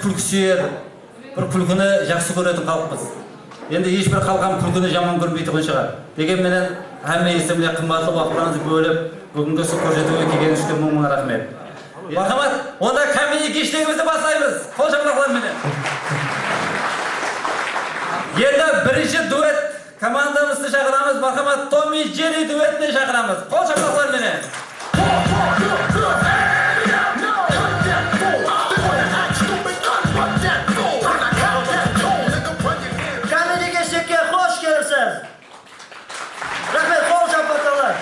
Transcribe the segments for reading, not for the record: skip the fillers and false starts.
Күлкі сүйер, бір күлкіні жақсы көретін халықпыз. Енді ешбір халық ham күлкіні жаман көрмейтін шығар. Дегенменен әмме міне қымбатты уақытларыңызды бөліп, бүгінгі осы көрсетуге келгеніңізге мың мың рахмет. Мархамат, онда комедия кештегімізді бастаймыз. Қол шапалақларменен. Енді бірінші дуэт командамызды шақырамыз. Мархамат, Томми Джерри дуэтіне шақырамыз. Қол шапалақларменен. Комедия кешекке қош келіпсіз. Рахмет, қол шапалақталар.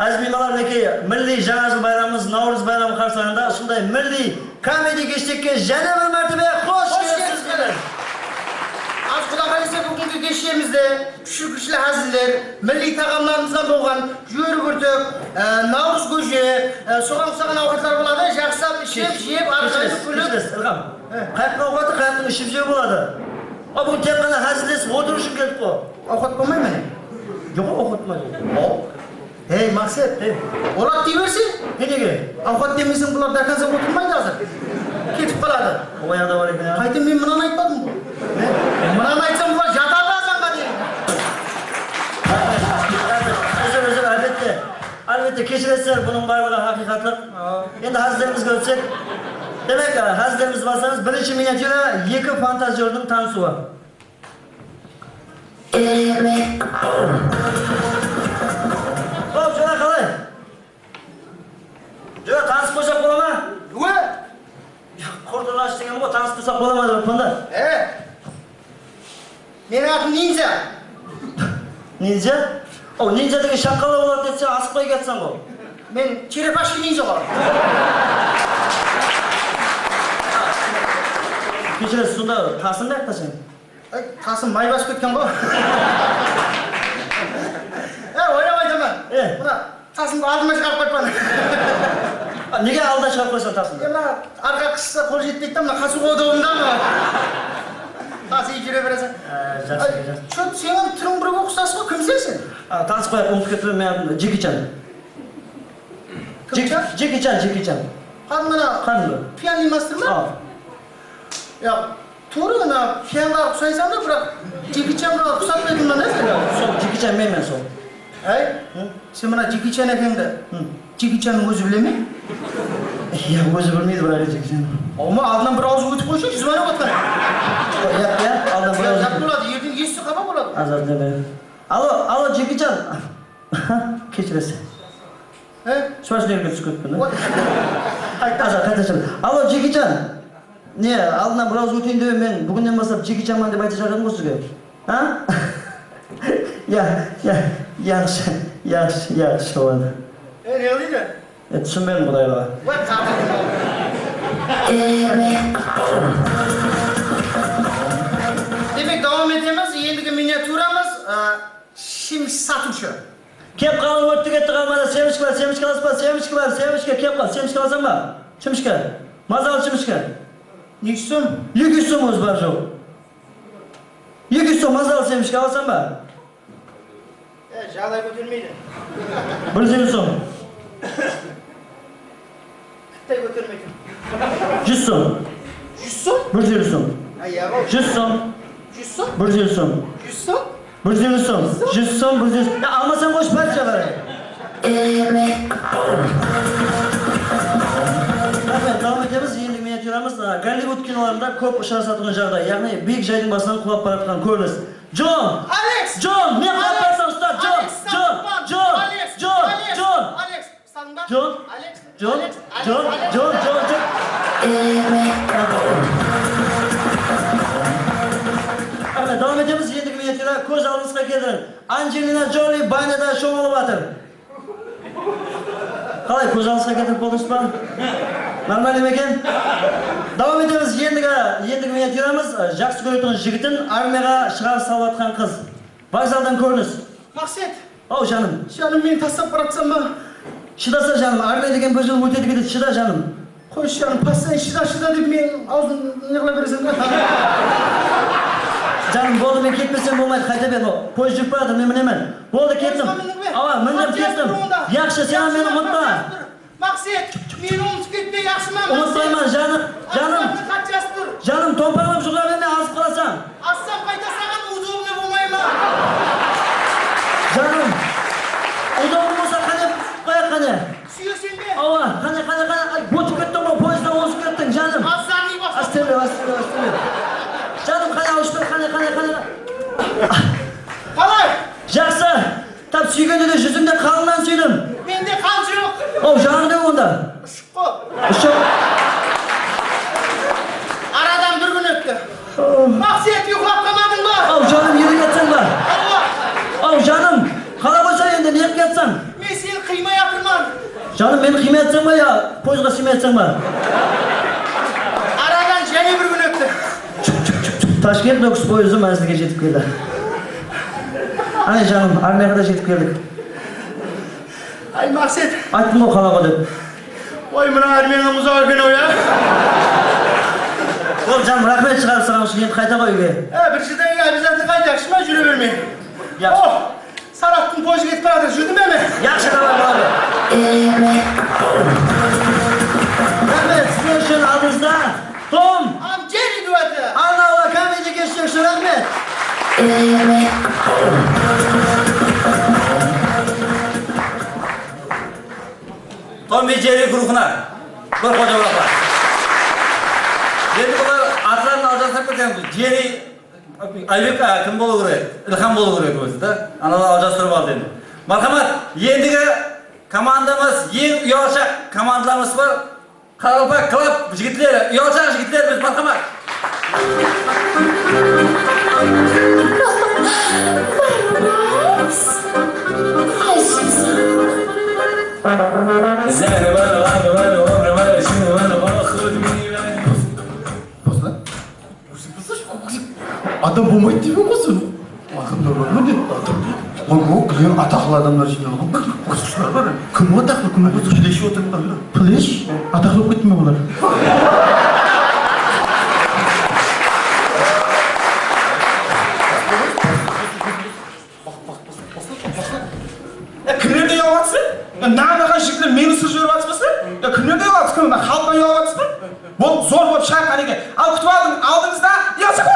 Әзиз меймандар, мінекей милли жаңа жыл байрамымыз Наурыз байрамы қарсаңында осындай милли комедия кештекке және бір мәртебе қош келіпсіз. Аз Құда қаласа, бүгінгі кешемізде күші-күшлі әзілдер, милли тағамдарымыздан болған жүгері күртік, наурыз көже, соған ұқсаған ауқаттар болады. Жақсылап ішіп, жеп, ары қарай күліп. Кешіресіз, Ілхам. Қаяқтың ауқаты, қаяқтың ішіп жеу болады. А бүгін тек қана әзілдесіп отыру үшін келдік қой. Ауқат болмай ма не? Жоқ, ауқат болмайды. Ей, Мақсет, Ей, олар дей берсе, не неге? Ауқат демесең, бұлар до конца отырмайды қазір. Кетіп қалады. Ол аяғда бар екен. Қайта мен мынаны айтпадым ғой. Мынаны айтсам, бұлар жатады азанға дейін. Үзір, үзір, әлбетте. Әлбетте, кешіресіздер, бұның барлығы хақиқатлық. Енді әзілдерімізге өтсек. Демек, әзілдерімізді бастаймыз. Бірінші миниатюра екі фантазердің танысуы. Хоп, жора қалай? Жора, танысып қойсақ бола ма? Өе! Құрдың аш деген ғой, танысып қойсақ бола ма деп жатпын да. Е! Менің атым Ниндзя. Ниндзя? О, ниндзя деген шаққала болады десе, асықпай кетсең ғой. Мен черепашка ниндзя ғой. Кешіресіз, сонда тасың қаяқта сен? Ай, тасым май басып кеткен ғой. Е, ойлап айтамын. Е. Мына тасымды алдыма шығарып қойыппын. А, неге алдына шығарып қойсаң Е, тасыңды? мына арқа қысса қол жетпейді да, мына қасуға удобно да мына. Тас иіп жүре бересің. Жақсы, жақсы. Чё, сенің түрің біреуге ұқсас қой, кімсің сен? А, танысып қояйық, ұмытып кеттім, мен атым Джеки Чан. Кім Чан? Джеки Чан, Джеки Чан. Кәдімгі ана Кәдімгі. пьяный мастер ма? А, Я, тура ана пьянға ұқсайсың да, бірақ Джеки Чанға ұқсатпайтын ба не сен? Сол Джеки Чан менмен сол. Әй, сен мына Джеки Чан екеніңді Джеки Чанның өзі біле ме? Иә, өзі білмейді бірақ Джеки Чан. Аума, алдынан бір ауыз өтіп қойшы, звонок отқан. Иә, иә, алдынан бір ауыз. Жат болады, ертең есі қапа болады. Аз аз деді. Алло, алло, Джеки Чан. Кешіресіз. Ә? Срочно жерге түсіп кеттім, да? Ой. Қайта, қайта шыр. Алло, Джеки Чан. Не, алдынан бір ауыз өтейін деп мен бүгіннен бастап Джеки Чанман деп айта жатырмын ғой сізге. А? Я, я, яқшы, яқшы, яқшы болады. Е, не дейді? Е, түсінбедім құдайға. Ой, қатын. Демек, давам етеміз. Ендігі миниатюрамыз шеміш сатушы. Кеп қалың, өтті кетті қалмады. Семішкі бар, семішкі аласыз ба? Семішкі бар, семішкі, кеп қал. Семішкі аласың ба? Шемішкі. Мазалы шемішкі. Неше сом? 200 сом өзі бар жоқ. 200 сом мазалы семішкі аласың ба? Е, жағдай көтермейді. 150 сом. Қытай көтермейді. 100 сом. 100 сом? 150 сом. Аяғы. 100 сом. 100 сом? 150 сом. 100 сом? 150 сом. 100 сом, 150 сом. Алмасаң қойшы, бәрі қарай. Рахмет, давам етеміз. Ендігі миниатюрамыз Голливуд киноларында көп ұшырасатын жағдай, яғни биік жайдың басынан құлап бара жатқан көрініс. Джон! Алекс! Джон, мен құлап бара жатсам, ұста! Джон! Алекс, Джон! Джон! Алекс! Джон! Алекс! Джон! Алекс, ұстадың ба? Джон! Алекс! Джон! Алекс! Джон! Алекс! Джон! Джон! Джон! Рахмет, давам етеміз. Ендігі миниатюра көз алдыңызға келтірің. Анджелина Джоли баняда шомылып жатыр. Қалай, көз алдыңызға келтіріп болдыңыз ба? Нормально ма екен? Давам етеміз. Ендігі миниатюрамыз жақсы көретін жігітін армияға шығарып салып жатқан қыз. Вокзалдан көрініс. Мақсет, Ау, жаным. жаным, мені тастап бара жатсам ба? Шыдаса, жаным, армия деген бір жыл өтеді кетеді, шыда, жаным. Қойшы, жаным, постоянно шыда, шыда деп мен аузым не қыла бересің да? Жаным, болды, мен кетпесем болмайды, қайта бер, пойыз жүріп бара жатыр, мен мінемін. Болды, кеттім. Пойызға міндің бе? Ава, міндім, Қанша кеттім. тұрғында? Яқшы, сен мені ұмытпа. Maqset, meni unutib ketme, yaxshimi? Unutmayman, жаным, жаным. Хат жазып тұр. Жаным, томпаңлап жүгіре берме, азып қаласың. Азсам қайта саған удобно болмай ма? Жаным, удобно болса, қане, қояйық, қане. Сүйесің бе? Ауа, қане, қане, қане, ай, өтіп кеттің ғой, пойыздан озып кеттің, жаным. Аздан бастап. Астемле, астемле, астемле. Жаным, қане, ауышып бер, қане, қане, қане. Қалай? Жақсы. Тап сүйгенде де жүзіңде қалыңнан сүйдім. Менде қан жоқ. Оу, жаның не онда? Ұшық қой. Ұшық. Арадан бір күн өтті. Мақсет, ұйықтап қалмадың ба? Ау, жаным, елге кетсең ба? Алла, Ау, жаным, қала қойса енді, неғып кетсең? Мен сені қимай жатырмын. Жаным, мені қимай жатсаң ба, я пойызға сыймай жатсаң ба? Арадан және бір күн өтті. Ташкент Нүкіс пойызы мәнзілге жетіп келді. Ай, жаным, армияға да жетіп келдік. Ай, Мақсет. Айттым ғой қала ғой деп. Ой, мына армияның ұзақ екен ау, я. Ол, жаным, рахмет шығарып салған үшін, енді қайта ғой үйге. Ә, бір жылдан кейін обязательно қайт, жақсы ма, жүре бермей. Жақсы. О, Сараттың пойызы кетіп бара жатыр, жүрдің бе мен? Yaxshi, давай, давай. Рахмет, сіздер үшін алдыңызда Том Ам Джерри дуэті. Арнаулы комедия кеші үшін рахмет. Том и Джерри guruhuna bir qo'l uraqlar. Endi bular atlarni aljastirib ketgan. Jerri Aybek kim bo'lu kerak? Ilham bo'lu kerak o'zi-da. Analar aljastirib oldi endi. Marhamat, endigi komandamiz eng uyalchoq komandalarimiz bor. Qoraqalpoq Club yigitlari, uyalchoq yigitlarimiz, marhamat. Адам болмайды деп ғой сен. Адамдар бар ма деп? Ой, о, кілең атақлы адамдар жиналған. Қосықшылар бар. Кім атақлы, кім қосықшы? Плеш отыр. Плеш? Атақлы болып кетті ме олар? Кімдерді ұялып жатсың? Нағыз жігіттер мені ысырып жіберіп жатсыз ба сіздер? Кімдерді ұялып жатсыз? Кім? Халықтан ұялып жатсыз ба? Бол, зор болып шығайық қанеке. Ал күтіп алдың, алдыңызда ұялшақ.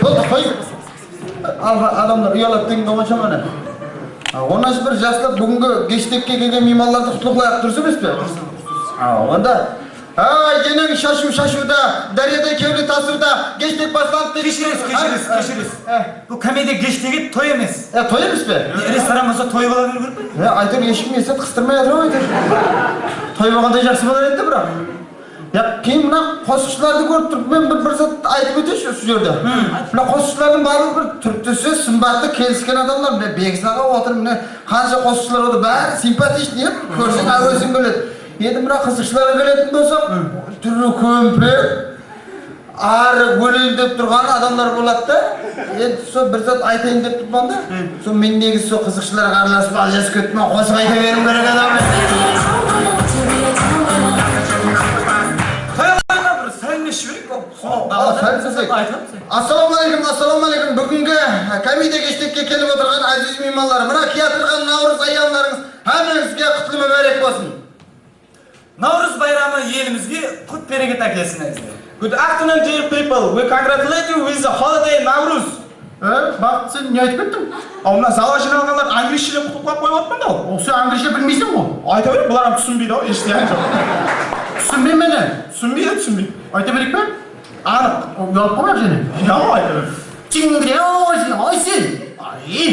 Болды, қой. Ал, адамдар ұялады деген болғанша міне. Оннан бір жақсылап бүгінгі кештекке келген меймандарды құттықтайық, дұрыс емес пе? Онда ай, енең шашу шашуда, дариядай кеулі тасуда, кештек басталды дейді. Кешіресіз, кешіресіз, кешіресіз. Бұл комедия кештегі той емес. Той емес пе? Ресторан болса той бола беру керек пе? Әйтеуір ешкім есет қыстырмай жатыр ғой әйтеуір. Той болғандай жақсы болар еді бірақ. Я, кейін мына қосықшыларды көріп тұрып, мен бір зат айтып өтейінші осы жерде. Мына қосықшылардың барлығы бір түр-түсі сымбатты келіскен адамдар. Міне Бекзат аға отыр, міне қанша қосықшылар отыр, бәрі симпатичный, көрсең әуесің келеді. Енді мына қызықшыларға келетін болсақ, түрі көмпек, ары өлейін деп тұрған адамдар болады да. Енді сол бір зат айтайын деп тұрмын да. Сол мен негізі сол қызықшыларға араласып алжасып кеттім, қосық айта беруім керек адам. Ассалаумағалейкум, ассалаумағалейкум. Бүгінгі комедия кештекке келіп отырған әзиз меймандар, мына келатырған наурыз аяуларыңыз һәммеңізге құтты мүбәрек болсын. Наурыз байрамы елімізге құт берекет әкелсін. Good afternoon, dear people. We congratulate you with the holiday Navruz. Бақыт, сен не айтып кеттің? Ал мына залға жиналғандар англисшелеп құттықтап қойып отырмын да. Ол сен англисше білмейсің ғой. Айта берейін, бұлар түсінбейді ау, ештеңе жоқ. Түсінбей мені. Түсінбейді, түсінбейді. Айта берейік пе? Анық. Ұялып қалмайық және. Иә, айта бер. Ай, ай,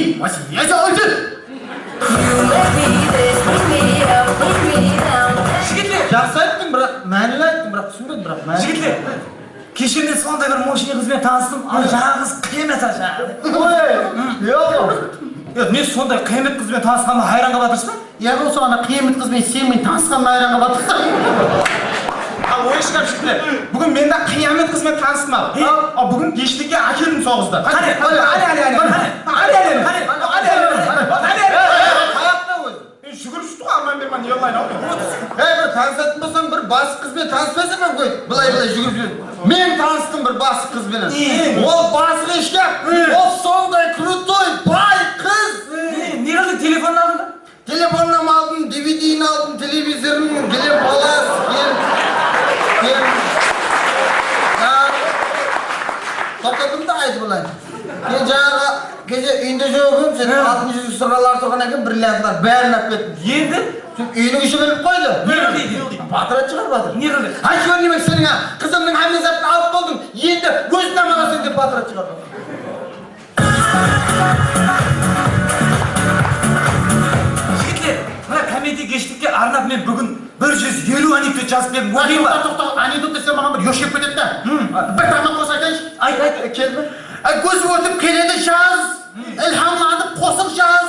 ай, ай. Жігітлер, Жақсы айттың, бірақ мәнілі айттың, бірақ түсінбедім, бірақ мәнілі. жігітлер. Кеше мен сондай бір мощный қызбен таныстым. Ал жаңағы қыз қиямет жаңағы. Ой, иә. Е, мен сондай қиямет қызбен танысқаныма хайран қалып жатырсыз ба? Иә, сол ана қиямет қызбен сенімен танысқаныма хайран қалып жатырсың. Ал ой шығар, жігітлер. Бүгін мен де қиямет қызбен таныстым ал. Ал бүгін кештікке әкелдім сол қызды. Қане, қане, қане, қане, қане, қане, қане, қане, қане. Қаяқта өзі? Мен жүгіріп шықтым ғой, арман берман не қылайын ау. Ей, бір танысатын болсаң, бір басық қызбен таныспайсың ба қой? Былай былай жүгіріп жүріп. Мен таныстым бір басық қызбенен. Ол басық ешкі, ол сондай крутой бай қыз. Не қылды? Жігіттің телефонын алдың ба? Телефонын алдым, DVD-ін алдым, телевизорын, келем палас, кел, кел. Тоқтаттым да айтып олай. Мен жаңағы кеше үйінде жоқ едім, сенің алтын жүзік сырғалар тұрған екен, бриллианттар бәрін алып кеттім. Енді? Сөйтіп үйінің іші біліп қойды. Не қылды дейді? Батыр шығар, батыр. Не қылды? Ай, жібермей сенің қызымның әмне затын алып болдың, енді өзің аман деп батыр шығар. Жігітлер, мына комедия кештікке арнап мен бүгін 150 анекдот жазып бердім. Оқиын ба? Тоқта, тоқта, анекдот десе маған бір ұяш келіп кетеді да. Бір тамақ қоса айтайыншы. Айт, айт. Келме. Көз өтіп келеді жаз, ілхамланып қосық жаз.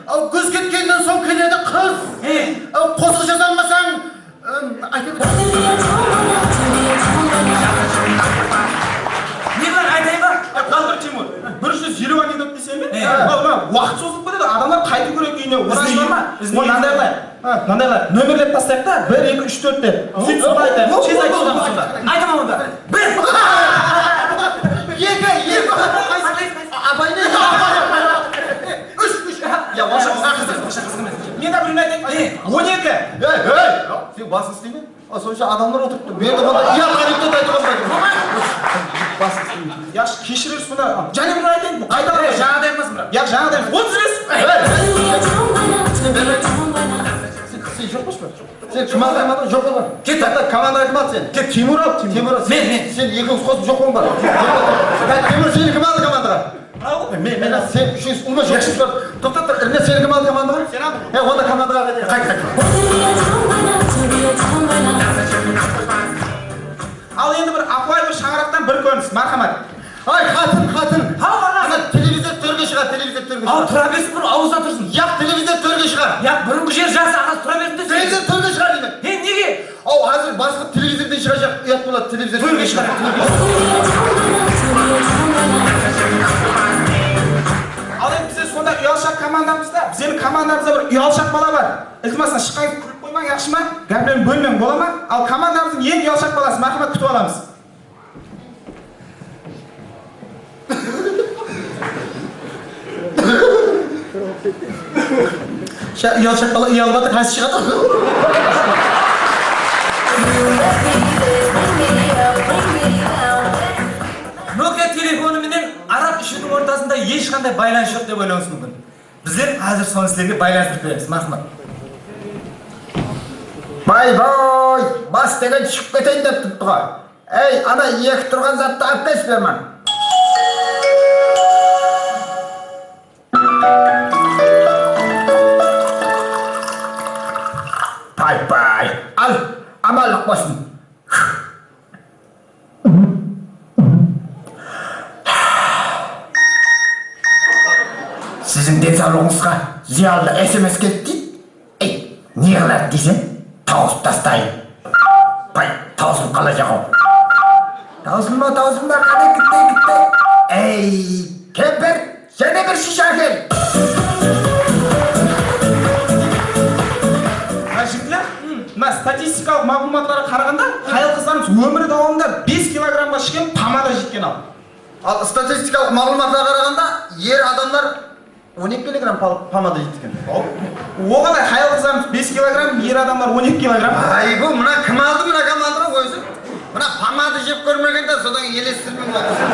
Ал көз кеткеннен соң келеді қыз. Ал қосық жаза алмасаң, айта бер. Не қылайын, айтайын ба? Қалдыр, Тимур. 150 анекдот десем бе? Е. Мына уақыт созылып кетеді, адамдар қайту керек үйіне. Одан Ізіне шығар ма? ізіне Мынандай қылайық. Мынандай қылайық. Нөмірлеп тастайық та, 1, 2, 3, 4 деп. Сөйтіп солай айтайық. Тез айтып шығамыз сонда. Айтамын онда. 1. 2, 2, апай не? 3, 3. Я, онша қызық емес. Мен де біреуін айтайын. 12. Ей, ей! Сен басын істеме. Сонша адамдар отырыпты. Мен де онда ұят анекдот айтуға болмайды. Басын істеме. Яқшы, кешірерсіз сонда. Және біреуін айтайын. Қайталап. Жаңағыдай емес бірақ. Яқ, жаңағыдай емес. 35. Сен жоқ па? Сен команда айтмадың, жоқ болма. Кет, тоқта, команда айтмады сен. Кет, Тимур ал, Тимур. Тимур, Мен, мен. Сен екеуіңіз қосып жоқ болма. Тимур, сені кім алды командаға? Мен, мен, сен үшеуіңіз ұлма жоқ шығар. Тоқта тұр, Ірне, сені кім алды командаға? Сен алдың. Онда командаға қайт, қайт. Ал енді бір апай бір шаңырақтан бір көрініс, мархамат. Ай, қатын, қатын. Ау, ана. Ана телевизор төрге шығар, телевизор төрге Ау, шығар. тұра берсін, бір ауызда тұрсын. Яқ, телевизор төрге шығар. Я, бұрынғы жер жақсы, ағасы тұра берсін десе. Телевизор төрге шығар деймін. Е, неге? Ау, қазір басқа телевизорден шығacak, ұят болады, телевизор Төрге шығар. Ал енді бізде сонда ұялшақ командамызда, біздің командамызда бір ұялшақ бала бар. Iltimos, шыққан күліп қоймаң, яқшы ма? Гәплерін бөлмең, бола ма? Ал командамыздың ең ұялшақ баласы, мархамат, күтіп аламыз. Ұялшақ бала ұялып жатыр, қазір шығады. Nokia телефоныменен араб ішудің ортасында ешқандай байланыс жоқ деп ойлауыңыз мүмкін. Біздер қазір соны сіздерге байланыстырып береміз. Мархамат. Бай-бай, бас деген шығып кетейін деп тұрыпты ғой. Ей, ана екі тұрған затты алып келші берман. Бай-бай, ал, аманлық болсын. Сіздің денсаулығыңызға зиянды СМС келді дейді. Ей, не қылады десем, тауысып тастайын. Пай, таусылып қала жақ. Таусылма, таусылма, қане күтті, күтті. Ей, кемпір, және бір шиша әкел. Мына жігітлер, мына статистикалық мағлұматтарға қарағанда, хаял-қыздарымыз өмірі давамында 5 килограммға шейін помада жеткен ал. Ал статистикалық мағлұматтарға қарағанда, ер адамдар 12 килограмм помада жеткен. Оғалай хаял-қыздарымыз 5 килограмм, ер адамдар 12 килограмм. Ай, бұл мына кім алды мына командаға өзі? Мына помада жеп көрмегенде содан кейін елестірмей отырсың.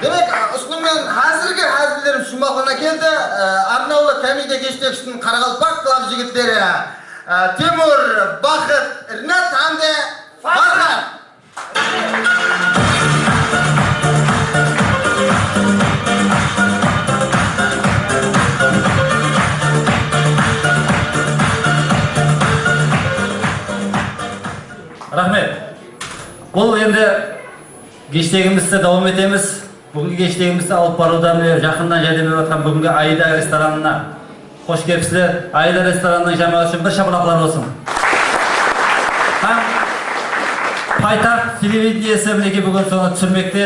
Демек, ұсыныммен қазіргі әзілдерім шумағына келді. Арнаулы комедия кештексінің Қарақалпақ клуб жігіттері Тимур, Бақыт, Ринат һәм де Фархат. Рахмет. Бұл енді кештегімізді давам етеміз. Бүгінгі кештегімізді алып баруда міне жақыннан жәрдем беріп жатқан бүгінгі Аида ресторанына қош келіпсіздер. Аида ресторанының жамағаты үшін бір шапалақлар болсын. Һәм Пайтақ телевидениесі мінекей бүгін соны түсірмекте.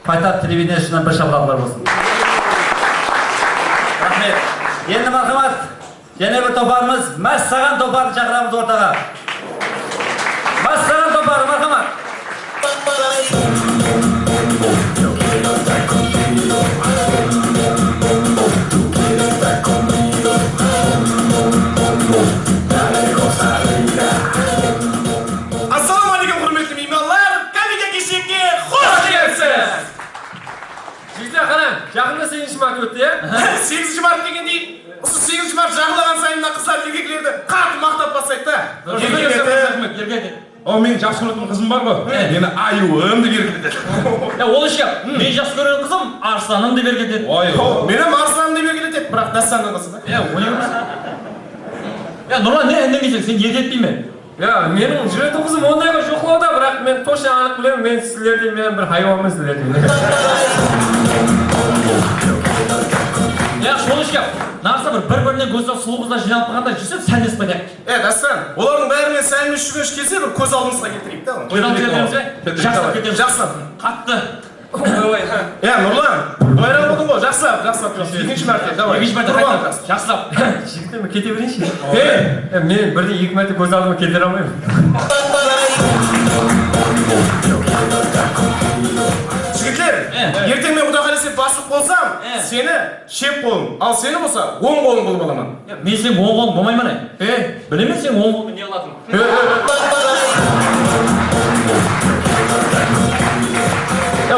Пайтақ телевидениесінен бір шапалақлар болсын. Рахмет. Енді мархамат, және бір топарымыз, Мәссаған топарын шақырамыз ортаға. Мәссаған топары, мархамат. О, менің жақсы көретін қызым бар ғой. Мені аюым деп еркелетеді. Ол еш гәп. Мен жақсы көретін қызым арысланым деп еркелетеді. Ой, Мені арысланым деп еркелетеді, бірақ Дастанның қызы да. Ойнай. Нұрлан, не үндемейсің? Сен еркелетпей ме? Я, менің жүретін қызым ондайға жоқлауда, бірақ мен точно анық білемін, мен сіздерден мен бір хайуанмын сіздерден. Сол еш гәп. Нарса бір-біріне көзі сұлу қыздар жиналып қалғанда жүрсе сәлемдесіп қайтайық. Дастан, олардың бәрімен сәлемдесіп жүргенше келсе, бір көз алдымызға келтірейік та оны. Келтіреміз бе? Жақсылап кетеміз. Жақсылап. Қатты. Нұрлан, былайырақ болдың ғой, жақсылап, жақсылап. Екінші мәрте, давай. Екінші мәрте қайта. Жақсылап. Жігіттер, мен кете берейінші. Мен бірден екі мәрте көз алдыма келтіре алмаймын. Жігітлер, ертең мен Құдай қаласа бастық болсам, сені шеп қолым, ал сені болса оң қолым болып аламын. Мен сенің оң қолың болмай ма не? Білемін сенің оң қолыңды не қылатыныңды.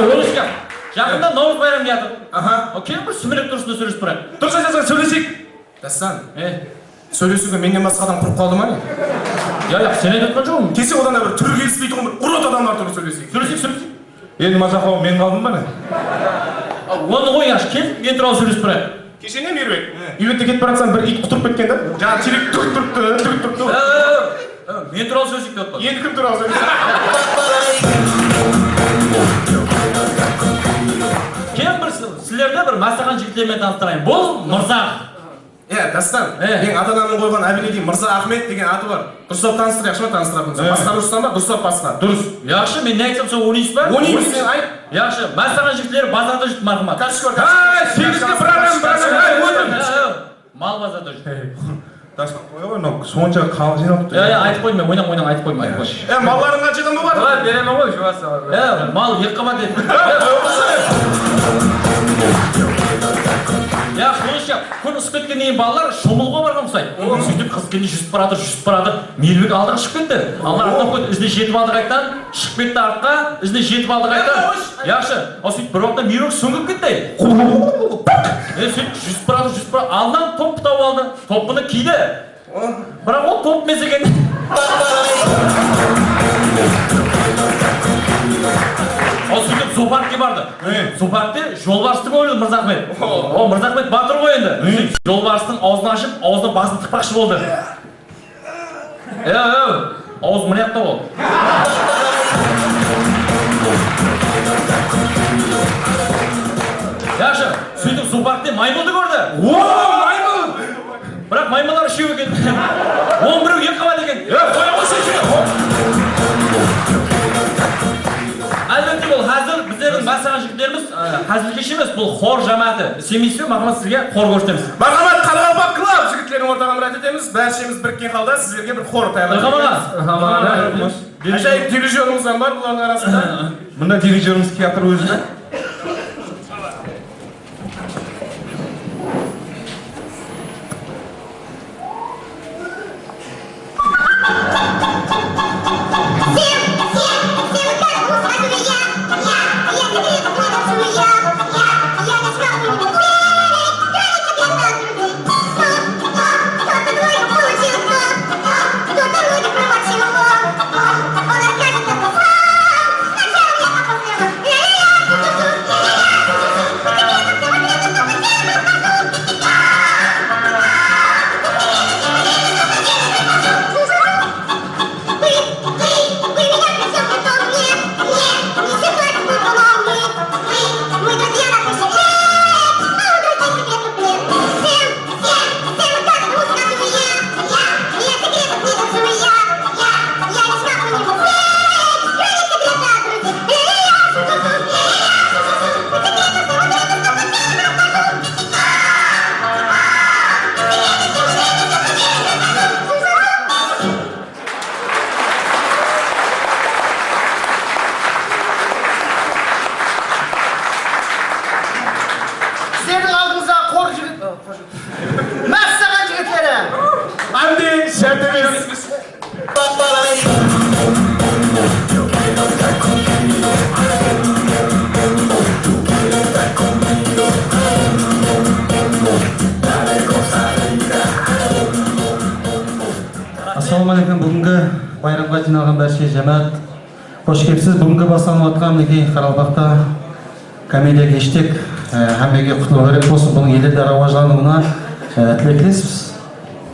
Ол еш гәп. Жақында Наурыз байрамы келатыр. Келіп бір сүмелек тұрысында сөйлесіп тұрайық. Дұрыс айтасың, сөйлесейік. Дастан, сөйлесуге менен басқа адам құрып қалды ма не? Я, сен айтып жатқан жоқпын. Келсе одан да бір түрі келіспейтұғын бір урод адамдар туралы сөйлесейік. Сөйлесейік, сөйлесейік. Енді мазақлау мен қалдым ба не? Оны қой, кел, мен туралы сөйлесіп тұрайық. Кеше не, Мейірбек? Үйретте кетіп бара жатсам бір ит құтырып кеткен да. Жаңа терек түріп тұрыпты, түріп тұрыпты. Мен туралы сөйлесейік деп отқан. Енді кім туралы сөйлесейік? Кел бір сіздерді бір мәссаған жігіттермен таныстырайын. Бұл Мырза. Дастан, менің ата-анамның қойған Әбіледи Мырза Ахмет деген аты бар. Дұрыстап таныстырайықшы ма, таныстыратын. Басқарып жүрсің ба, дұрыстап басқа. Дұрыс. Яқшы, мен не айтсам сол ойнайсыз ба? Ойнаймыз, сен айт. Яқшы, мәссаған жігіттері базарда жүрді, мархамат. Карточка бар, Сегізге бір адам, бір адам. Өтін. Мал базарда жүрді. Дастан, қоя ғой, мынау сонша халық жиналып тұр. Айтып қойдым мен, ойнап, ойнап, айтып қойдым, айтып қойдым. Малдарың қаншадан болып жатыр? Олар беремін ғой, жуасы. Мал екі қабат еді. Күн ысып кеткеннен кейін балалар шомылуға барған ұқсайды. Сөйтіп қыз келін жүзіп барады, жүзіп барады. Мейірбек алдыға шығып кетті. Алла артынан қойды, ізіне жетіп алды қайтадан, шығып кетті артқа, ізіне жетіп алды қайтадан. Яқшы, ал сөйтіп бір уақытта Мейірбек сүңгіп кетті. Сөйтіп жүзіп барады, жүзіп барады. Алдынан топ тауып алды. Топыны киді. Бірақ ол топ емес екен. Ол сөйтіп зоопаркке барды. Зоопаркте жолбарысты көрді Мырзахмет. О, Мырзахмет батыр ғой енді. Сөйтіп жолбарыстың аузын ашып, аузына басын тықпақшы болды. Ауыз мына жақта ол. Яқшы, сөйтіп зоопаркте маймылды көрді. О, маймыл! Бірақ маймылдар үшеу екен. Он біреу екі қабат екен. Қоя қойсайшы. Әлбетте бұл қазір біздердің мәссаған жігіттеріміз әзілкеш емес, бұл хор жамааты. Сенбейсіз бе, мархамат, сізге хор көрсетеміз. Мархамат, Қарақалпақ клаб жігіттерінің ортаға мұрат етеміз. Бәршеміз біріккен халда сіздерге бір хор даярлап. Ілхам аға. Ажайып дирижеріміз бар бұлардың арасында. Мында дирижеріміз келатыр өзі. Сіздердің алдыңызда қор жігіт. Мәссаған жігіттері! Әмде шәрт емес. Ассалаумағалейкум, бүгінгі Байрамға жиналған бәрше жамаат, қош келіпсіз. Бүгінгі басталып жатқан мінекей Қарақалпақта комедия кештек әммеге құтты керек болсын. Бұның елде рауажлануына тілектеспіз.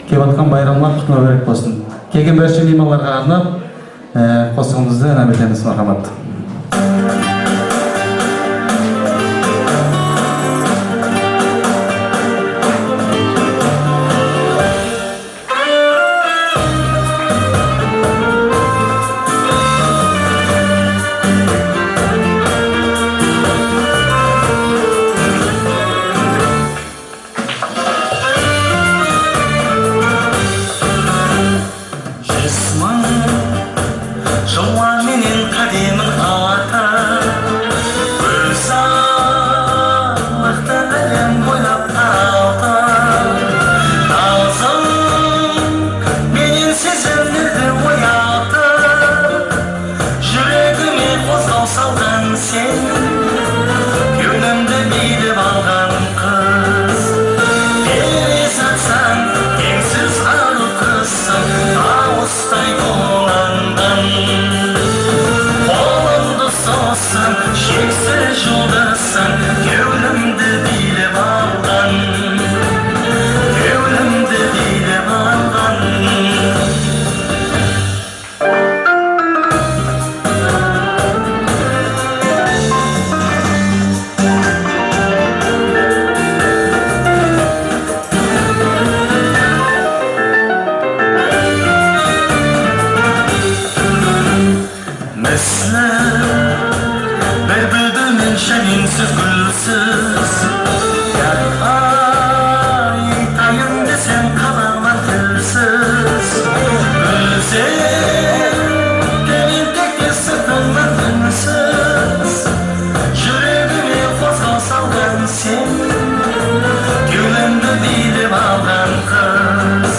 Келіп жатқан байрамлар құтты керек болсын. Келген бәрше меймандарға арнап қосығымызды ән етеміз, мархамат. 100 000 жылменен қадемін атып, Көз әлем бойлап таралтып, Назың менен сезімдерді оятып, Жүрегіме қозғау салған сен, Кеудемді билеп алған қыз. Перизатсың, теңсіз ару қызсың, Тауыстай доланған. Қолымды созсаң, шексіз жұлдызсың, Кеудемді билеп алған. Кеудемді билеп алған. Misli bir bülbülün şeminsiz gülsüz, Aytayın desem kalamam tilsiz. Bilsem gelin tek sırtımdan үнсіз, Жүрегіме қозғау салған сен, Кеудемді билеп алған қыз.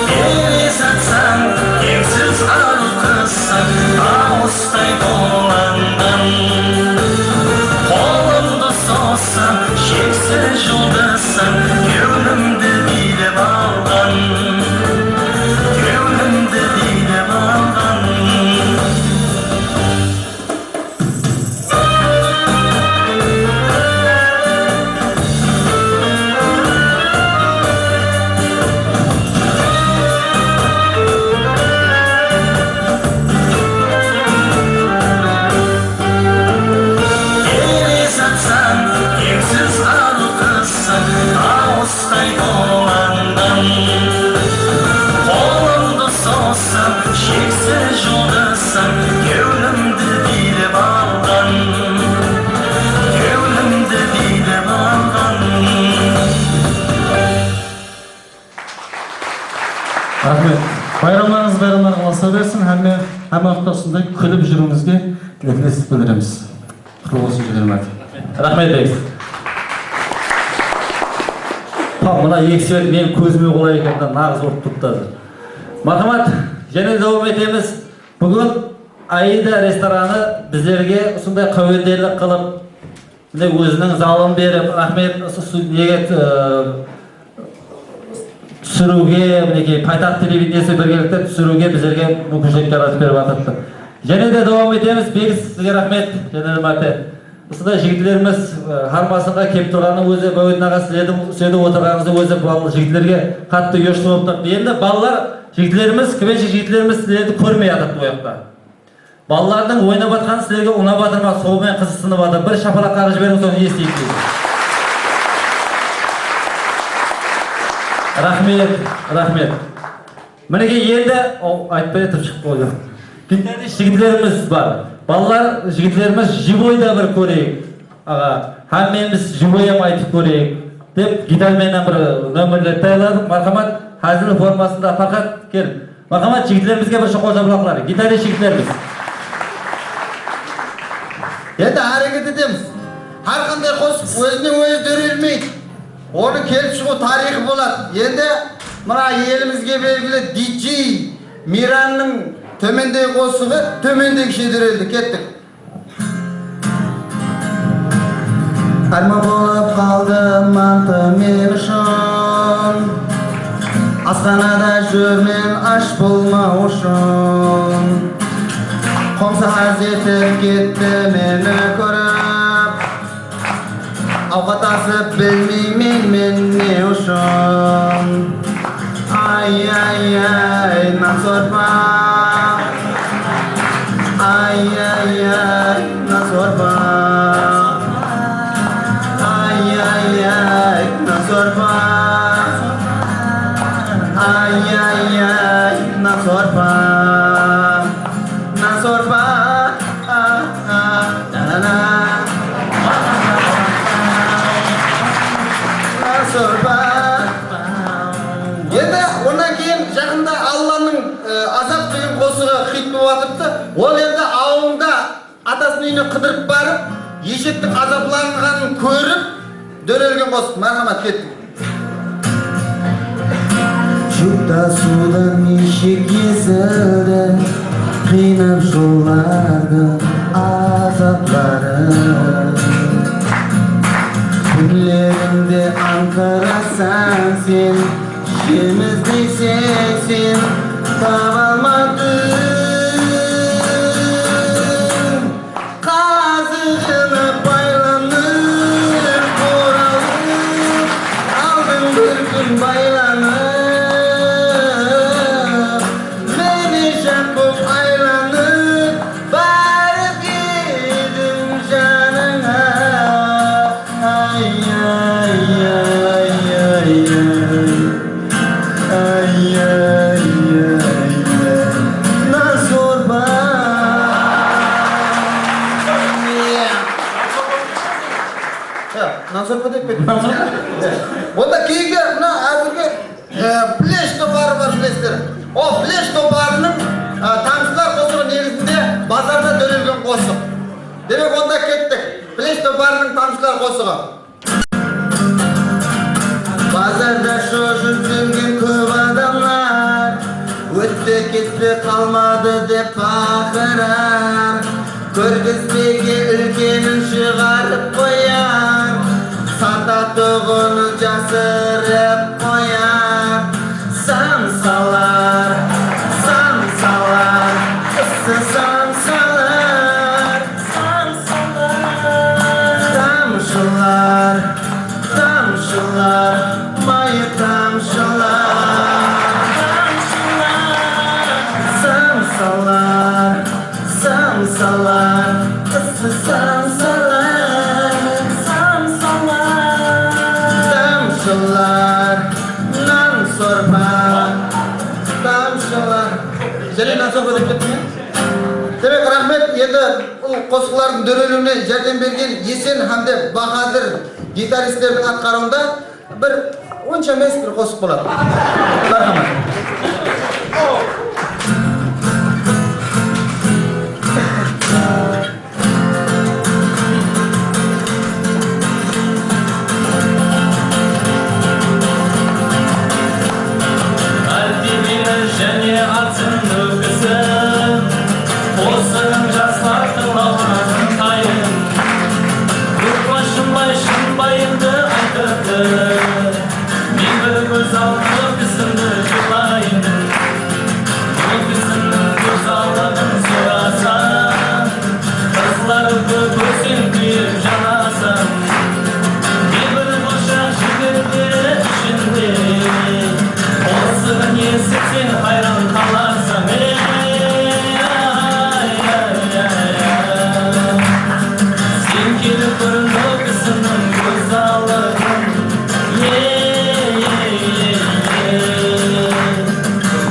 Перизатсың, теңсіз ару қызсың, Тауыстай доланған. Қолымды созсаң, шексіз жұлдызсың, Кеудемді билеп алған. Кеудемді билеп алған. Перизатсың, теңсіз ару қызсың, Тауыстай доланған. Қолымды созсаң, шексіз жұлдызсың, Кеудемді билеп алған. Кеудемді билеп алған. Рахмет. Байрамларыңыз байрамларға ұласа берсін. Әмме әмме уақытта осындай күліп жүруіңізге тілектестік білдіреміз. Құтты болсын жүз мәрте. Рахмет, Бекс. Па, мына екі свет менің көзіме қолай екен да, нағыз ұрып тұрды қазір. Мархамат, және давам етеміз. Бүгін Аида рестораны біздерге осындай қауендерлік қылып, міне өзінің залын беріп, рахмет, осы неге түсіруге, мінекей пайтақ телевидениесі біргелікте түсіруге біздерге мүмкіншілік жаратып беріп жатыр. Және де давам етеміз. Бегіс, сізге рахмет, және де мәрте. Осындай жігітлеріміз хармасынға келіп тұрғанның өзі, Бәуетін аға, сіздердің сүйеніп отырғаныңыздың өзі балалы жігітлерге қатты ұяшты болып тұр. Енді балалар, жігітлеріміз, квенші жігітлеріміз сіздерді көрмей жатады бұл жақта. Балалардың ойнап жатқаны сіздерге ұнап жатыр ма, сонымен қызықсынып жатыр. Бір шапалақ қағып жіберіңіз, соны естиік дейді. Рахмет, рахмет. Мінекей енді, айтпай тұрып шығып қойды. Гитарист жігітлеріміз бар. Балалар, жігітлеріміз живойда бір көрейік. Аға, хаммеміз живой айтып көрейік деп гитарменен бір нөмірлер даярладық. Мархамат, хазір формасында Фархат кел. Мархамат, жігітлерімізге бір қол шапалақлар. Гитарист жігітлеріміз. Енді әрекет етеміз. Әрқандай қосық өзіне өзі дөрелмейді. Оның келіп шығу тарихы болады. Енді мына елімізге белгілі диджей Миранның төмендегі қосығы төмендегіше дөрелді. Кеттік. Арман болып қалды манты мен үшін. Асханада жүрмен аш болмау үшін. Қомсы хаз етіп кетті мені көріп. Ауқат асып білмеймін мен не үшін. Ай, ай, ай, нан сорпа. Ай, ай, ай, нан сорпа. Ай, ай, ай, нан сорпа. Ай, ай, ай, нан сорпа. Нан сорпа. На-на-на. Нан сорпа. Енді онан кейін жақында Алланың азап деген қосығы хит болып жатыпты. Ол енді ауылында атасының үйіне қыдырып барып, ешектің азапланғанын көріп, дөрелген қосық. Мархамат, кеттік. Жүк тасудан ешек езілді, қинап жолдардың азаптары. Түндерінде аңқырасаң сен, жем іздесең сен таба алмадың. Қазығына байланып, оралып, алдың бір күн байланып. Мені жақ боп айланып, барып едім жаныңа. Ай, ай, ай, ай, ай. Ай, ай, ай, ай. Нан сорпа. Нан сорпа деп пе? Онда кейінгі мына әзіргі Флеш топары бар, білесіздер. Ол Флеш топарының тамшылар қосығы негізінде базарда дөрелген қосық. Демек, онда кеттік. Флеш топарының тамшылар қосығы. Базарда шошып жүрген көп адамдар, өтті кетті қалмады деп бақырар. Көргізбеге үлкенін шығарып қояр, сататұғынын жасырып қояр. Самсалар, самсалар, ыссы самсалар, тамшылар, тамшылар, майы тамшылар. Самсалар, самсалар, ыссы самсалар, тамшылар, нан сорпа, Тамшылар. Және нан сорпа деп кеттім, иә? Демек, рахмет. Енді бұл қосқылардың дөрелуіне жәрдем берген Есен һәм де Бахадыр гитаристердің атқаруында бір онша емес бір қосық болады. Мархамат. Мәртебелі және атын үлгісін, қосығын жастар тыңлауға тайын. Группа Шынбай Шынбайымды айтыпты, мен бір көз алып кісімді жылайын. Ол кісінің көз алығын сұрасам, қызларды көрсең күйіп жанасың. Не бір қошақ жігіттер ішінде, қосығын естісең хайран қаларсың. Ей, ай, ай, ай, ай. Сен келіп көр кісінің көз алығын. Ей, ей, ей, ей.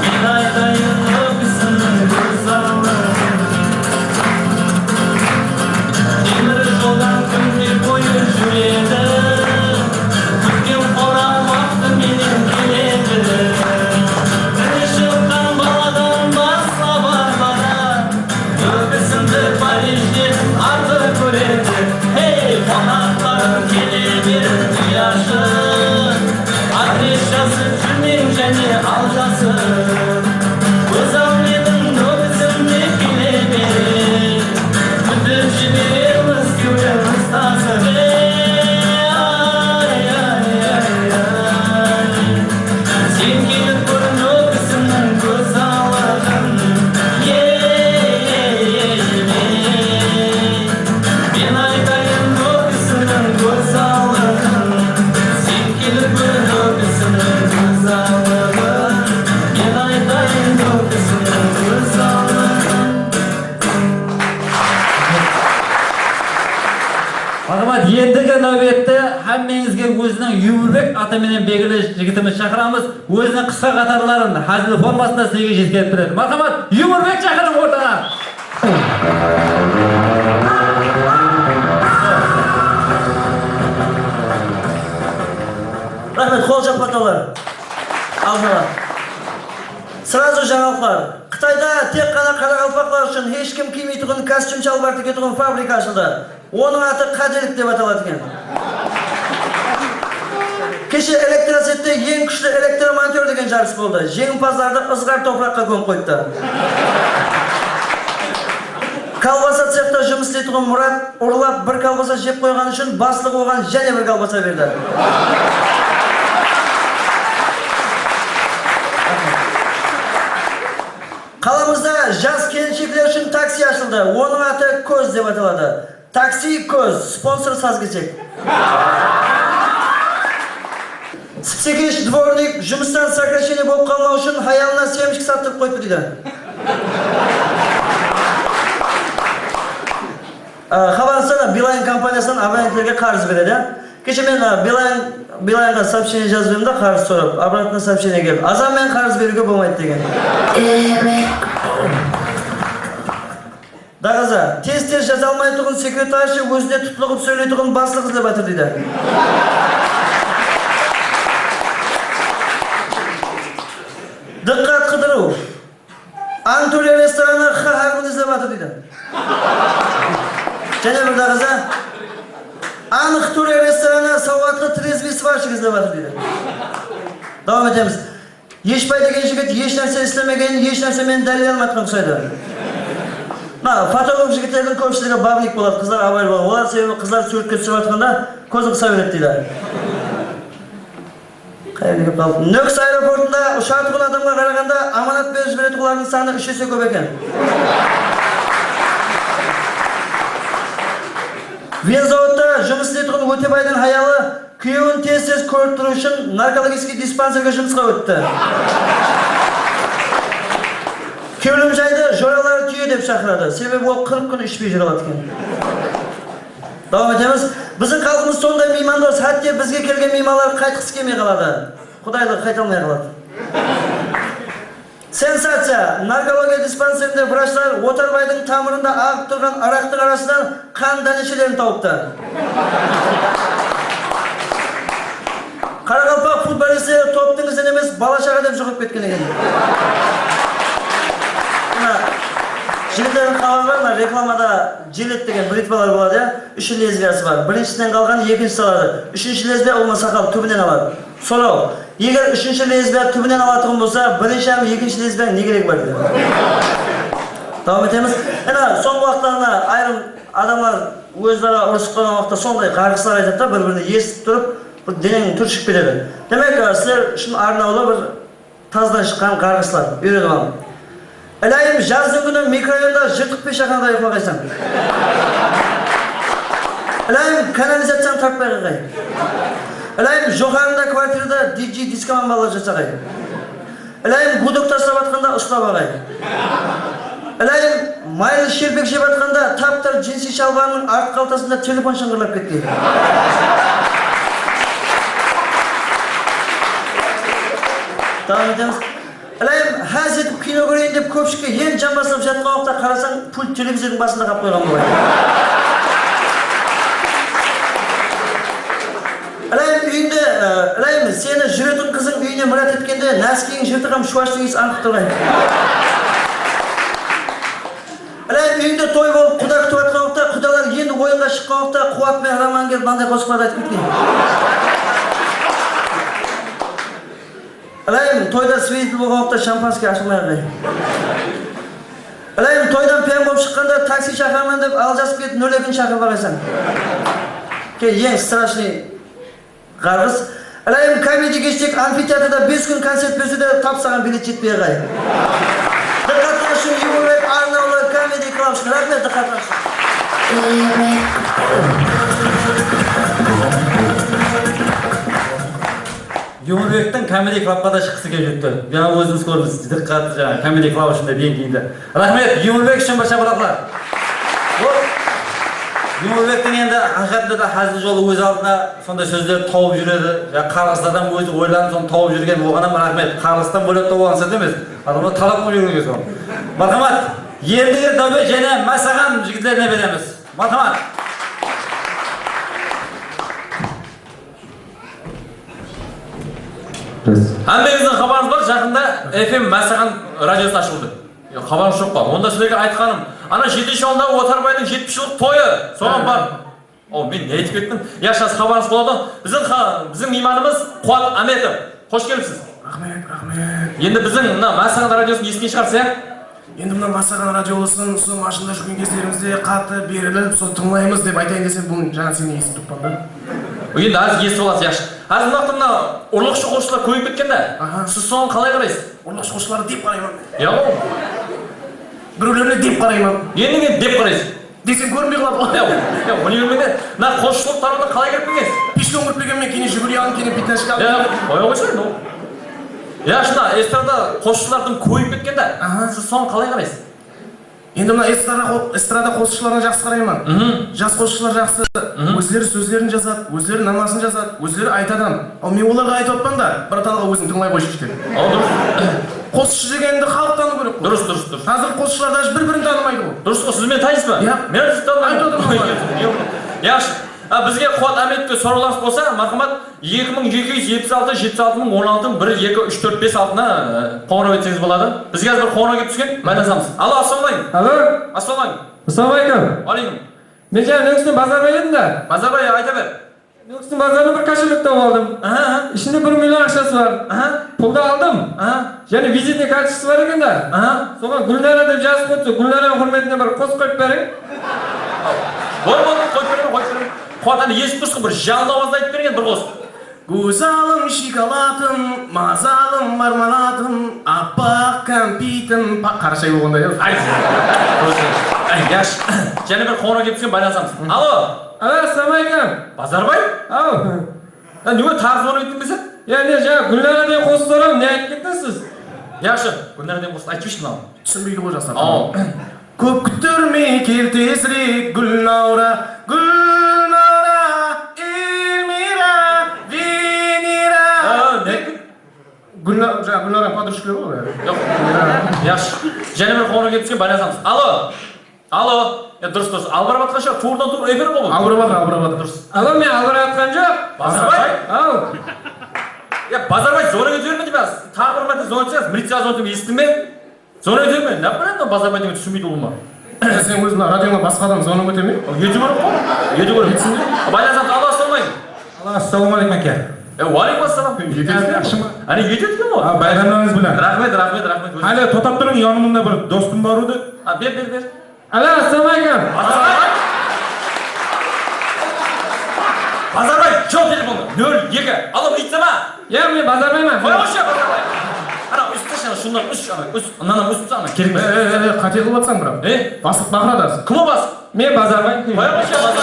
Мен айтайын кісінің көз алығын. Темір жолдан күндер бойы жүреді, күткен қора уақытыменен келеді. Бірі шыққан баладан басқа бармада, Өгізімді Парижде артық көреді. Ей, қонақтарым келе бер үй ашып, адрес жазып жүрмең және алжасып. Көз әулетің өгізімде келе бер, күтіп жібереміз кеудеміз тасып. Ей, ай, ай, ай, ай. Сен келіп көр Юморбек аты менен белгилүү жигитимизди шақырамыз. Өзінің қысқа қатарларын әзіл формасында сізге жеткізіп береді. Мархамат, Юморбек шақырың ортаға. Рахмет, қол шапалақтаулар. Алдыға. Сразу жаңалықтар. Қытайда тек қана қарақалпақлар үшін ешкім кимейтұғын костюм шалбар тігетұғын фабрика ашылды. Оның аты Қаделік деп аталады екен. Кеше электросетте ең күшті электромонтер деген жарыс болды. Жеңімпаздарды ызғар топыраққа көміп қойыпты. Колбаса цехта жұмыс істейтұғын Мұрат ұрлап бір колбаса жеп қойған үшін бастығы оған және бір колбаса берді. Қаламызда жас келіншектер үшін такси ашылды. Оның аты Көз деп аталады. Такси Көз, спонсор сазгесек. Сіпсекеш дворник жұмыстан сокращение болып қалмау үшін хаялына семішкі саттырып қойыпты дейді. Хабарласана Билайн компаниясынан абоненттерге қарыз береді. Кеше мен Билайнға сообщение жазып едім да, қарыз сұрап, обратно сообщение келді. Азанмен қарыз беруге болмайды деген. Дағыза, тез-тез жаза алмайтұғын секретаршы өзіне тұтлығып сөйлейтұғын бастық іздеп жатыр дейді. Диққат қыдыру. Антурия рестораны Х әрпін іздеп жатыр дейді. Және бір дағыза, Анықтурия рестораны сауатты трезвый сварщик іздеп жатыр дейді. Давам етеміз. Ешбай деген жігіт еш нәрсе істемеген, еш нәрсемен дәлел алмайтқан ұқсайды. Мына фотограф жігіттердің көпшілігі бабник болады, қыздар абай болады. Олар себебі қыздар суретке түсіп жатқанда көзін қыса береді дейді. Қайда келіп қалдық? Нүкіс аэропортында ұшатұғын адамға қарағанда аманат беріп жіберетұғылардың саны 3 есе көп екен. Винзаводта жұмыс істейтұғын Өтебайдың хаялы күйеуін тез-тез көріп тұру үшін наркологический диспансерге жұмысқа өтті. Кеулімжайды жоралары түйе деп шақырады. Себебі ол 40 күн ішпей жүре алады екен. Давам етеміз. Біздің халқымыз сондай меймандос, хәтте бізге келген меймандар қайтқысы келмей қалады. Құдайлығы қайта алмай қалады. Сенсация! Наркология диспансерінде врачтар Отарбайдың тамырында ағып тұрған арақтың арасынан қан дәнешелерін тауыпты. Қарақалпақ футболистері топтың ізінен емес, бала-шаға деп жұғып кеткен екен. Мына жігіттердің хабары бар, мына рекламада жилет деген бритвалар болады, иә? 3 лезвиясы бар. Біріншісінен қалған екіншісі алады. Үшінші лезвия ол сақал түбінен алады. Сұрау, егер үшінші лезвия түбінен алатұғын болса, бірінші һәм екінші лезвияның не керегі бар дейді. Давам етеміз. Енді соңғы уақыттарында айрым адамдар өзара ұрысып қалған уақытта сондай қарғыстар айтады да, бір-біріне естіп тұрып, бір денең түршігіп кетеді. Демек, сіздер үшін арнаулы бір таздан шыққан қарғыстар үйреніп алың. Ілайым жаздың күні микрорайонда жыртық пешеханада ұйықтағайсың. Ілайым канализацияны тартпай қалғай. Ілайым жоғарында квартирада диджей дискоман балалар жасағай. Ілайым гудок тастап атқанда ұстап ағай. Ілайым майлы шелпек жеп атқанда тап-тар джинси шалбарының арт қалтасында телефон шыңғырлап кеткен. Давам етеміз. Ілайым хәз етіп кино көрейін деп көпшікке ең жамбаслап жатқан уақытта қарасаң, пульт телевизордың басында қалып қойған болады. Ілайым үйінде, ілайым сені жүретін қызың үйіне мұрат еткенде нәскиің жыртық һәм шуаштың иісі аңқып тұрған. Ілайым үйінде той болып құда күтіп жатқан уақытта құдалар енді ойынға шыққан уақытта Қуат пен Роман келіп мынандай қосықтарды айтып кеткен. Ілайым тойда свидетель болған уақытта шампанский ашылмай қалған. Ілайым тойдан пиян болып шыққанда такси шақырамын деп алжасып кетіп 02-ні шақырып алғайсың. Ең страшный қарғыс. Ілайым комедия кештек амфитеатрда 5 күн концерт берсе де тапсаған билет жетпей қалған. Диққатыңыз үшін Юморбек арнаулы комедия клуб үшін. Рахмет диққатыңыз үшін. Юморбектің комедия клубқа да шыққысы келіп жетті. Жаңа өзіңіз көрдіңіз, диққат жаңа комедия клуб үшін де деңгейінде. Рахмет, Юморбек үшін бір шапалақтар. Жұмабектің енді ақиқатында да әзіл жолы өз алдына сондай сөздерді тауып жүреді. Жаңа қарғыстардан өзі ойланып соны тауып жүрген, оған рахмет. Қарғыстан бөлек тауып алған сәт емес. Адамдар талап қойып жүрген соны. Мархамат, ендігі нәубет және Мәсаған жігіттеріне береміз. Мархамат. Әмбеңіздің хабарыңыз бар, жақында FM Мәсаған радиосы ашылды. Хабарыңыз жоқ па? Онда сіздерге айтқаным, ана 7 ауылдағы Отарбайдың 70 жылдық тойы, соған бар. О, мен не айтып кеттім? Я, сейчас хабарыңыз болады. Біздің мейманымыз Қуат Аметов. Қош келіпсіз. Рахмет, рахмет. Енді біздің мына Мәсаған радиосын естіген шығарсыз, иә? Енді мына Мәсаған радиосын сол машинада жүрген кездерімізде қатты беріліп, сол тыңлаймыз деп айтайын десем, бұл жаңа сені естіп тұрмын да. Енді аз естіп аласыз, яқшы. Қазір мына мына ұрлықшы қосшылар көбейіп кеткен да. Сіз соған қалай қарайсыз? Ұрлықшы қосшыларды деп қараймын. Иә ғой. Біреулеріне деп қараймын. Енді не деп қарайсыз? Десем көрінбей қалады ғой. Иә, универмеде мына қосшылық тарауына қалай кіріп келгенсіз? Пешком кіріп келгенмен кейін Жигули алып, кейін пятнашка алып. Иә, қоя қойсай, ну. Иә, шына эстрада қосшылардың көбейіп кеткен да. Сіз соған қалай қарайсыз? Енді мына эстрада қосшыларына жақсы қараймын. Жас қосшылар жақсы, өздері сөздерін жазады, өздері намазын жазады, өздері айтады. Ал мен оларға айтып отпан да, братанға өзің тыңлай қойшы деп. Ал дұрыс. Қосшы дегенді халық тану керек қой. Дұрыс, дұрыс, дұрыс. Қазір қосшылар даже бір-бірін танымайды ғой. Дұрыс қой, сіз мені танисыз ба? Иә. Мен сізді танымаймын. Айтып отырмын ғой. Яқшы. Бізге Қуат Аметовке сұрауларыңыз болса, мархамат 2276 76016 1 2 3 4 5 алтына қоңырау етсеңіз болады. Бізге қазір бір қоңырау келіп түскен, байланысамыз. Алло, ассалаумағалейкум. Алло. Ассалаумағалейкум. Ассалаумағалейкум. Уағалейкум. Мен жаңа Нүкістің Базарбай едім да. Базарбай, айта бер. Нүкістің базарынан бір кошелек тауып алдым. Ішінде 1 миллион ақшасы бар. Пұлды алдым. Және визитный карточкасы бар екен да. Соған Гүлнара деп жазып қойыпты. Гүлнараның құрметіне бір қос қойып берің. Бол, бол, қойып беремін, қойып беремін. Қуат әне естіп тұрсың, бір жалын ауазда айтып берген бір қос. Гүзалым, шоколадым, мазалым, мармеладым, аппақ кәмпитім. Қарашай болғанда, иә? Ай, яш. Және бір қоңырау келіп түскен, байланысамыз. Алло. Алло, ассалаумағалейкум. Базарбай? Ау. Неге тағы звонок еттің десе? Иә, не, жаңа Гүлнара деген қосып сұрағым, не айтып кеттіңіз сіз? Яқшы, Гүлнара деген қосып айтып жіберші мынаны. Түсінбейді ғой жастар. Ау. Көп күттірмей кел тезірек, Гүлнара, Гүлнара, Эльмира, Венера. Не? Гүлнара, жаңа Гүлнара подружкалар ғой бәрі. Жоқ. Яқшы. Және бір қоңырау келіп түскен, байланысамыз. Алло. Алло. Е, дұрыс, дұрыс. Албырап жатқан шығар, туырдан туыр эфир ғой бұл. Албырап жатыр, албырап жатыр. Дұрыс. Алло, мен албырап жатқан жоқ. Базарбай? Ау. Е, Базарбай, звонок ете берме деймін. Тағы бір мәрте звонок етсеңіз, милицияға звонок етемін, естідің бе? Звонок ете берме. Не білемін, Базарбай деген түсінбейді ол ма? Сен өзің радиона басқа адам звонок ете ме? Ете көріп қой. Ете көріп. Байланысамыз. Алло, ассалаумағалейкум. Алло, ассалаумағалейкум, әке. Е, уағалейкум ассалам. Жақсы ма? Әне, етеді екен ғой. Байрамыңыз білән. Рахмет, рахмет, рахмет. Әлі тоқтап тұрың, янымда бір достым бар еді. Бер, бер, бер. Алло, ассалаумағалейкум. Базарбай! Базарбай, жол телефоны. 02. Алло, милиция ма? Иә, мен Базарбаймын. Қоя қойшы, Базарбай. Ана, үсті ана, шундан үш, ана, үш, мынаны үсті, ана, керек емес. Қате қылып жатсаң, бірақ. Е? Бастық бақырады аз. Кім ол бастық? Мен Базарбай. Қоя қойшы, Базарбай.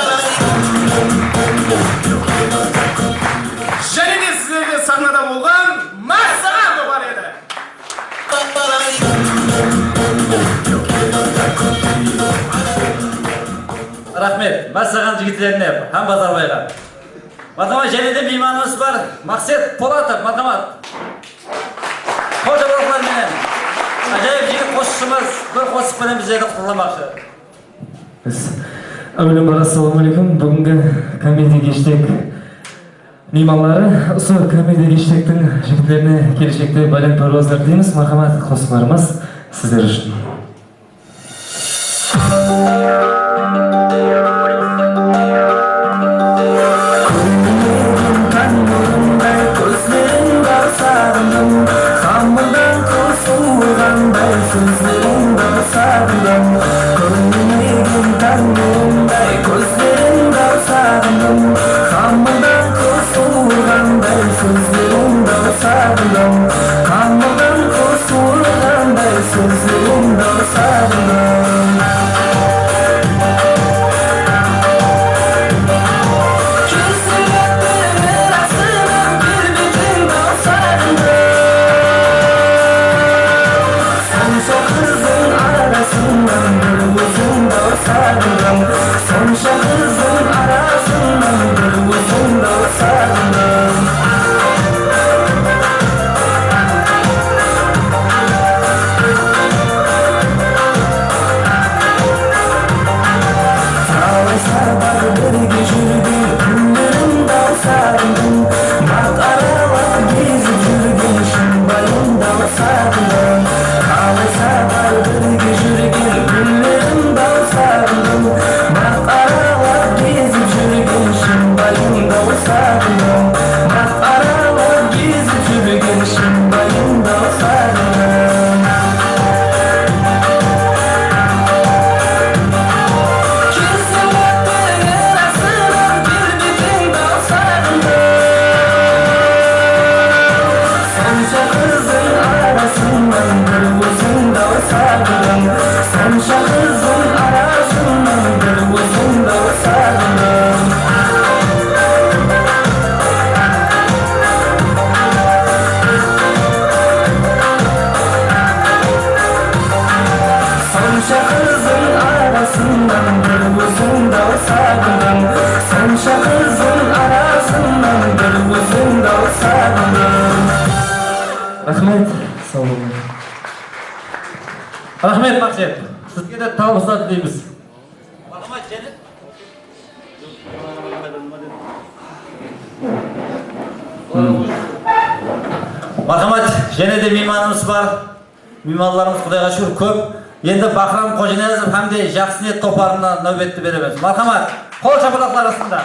Және де сіздерге сахнада болған Мәссаған бар еді. Рахмет, Мәссаған жігіттеріне, һәм Базарбайға. Мархамат, және де мейманымыз бар, Мақсет Полатов, мархамат. Қош менен. Ажайып жігіт қосшымыз, бір қосықпенен біздерді құттықтамақшы. Біз әуелі бар, ассалаумағалейкум. Бүгінгі комедия кештек мейманлары, осы комедия кештектің жігіттеріне келешекте бәлен паруаздар тілейміз. Мархамат, қосыларымыз сіздер үшін. Сонша қыздың арасынан бір өзіңді сағындым. Сонша қыз Сонша қыздың арасынан бір өзіңді сағындым. Сонша қыздың арасынан бір өзіңді сағындым. Рахмет, сау болыңыз. Рахмет, Мақсет. Сізге де табыстар тілейміз. Мархамат, және де мейманымыз бар. Мейманларымыз Құдайға шүкір көп. Енді Бахрам Қожаниязов һәм де Жақсы ниет топарына нәубетті береміз. Мархамат, қол шапалақтар астында.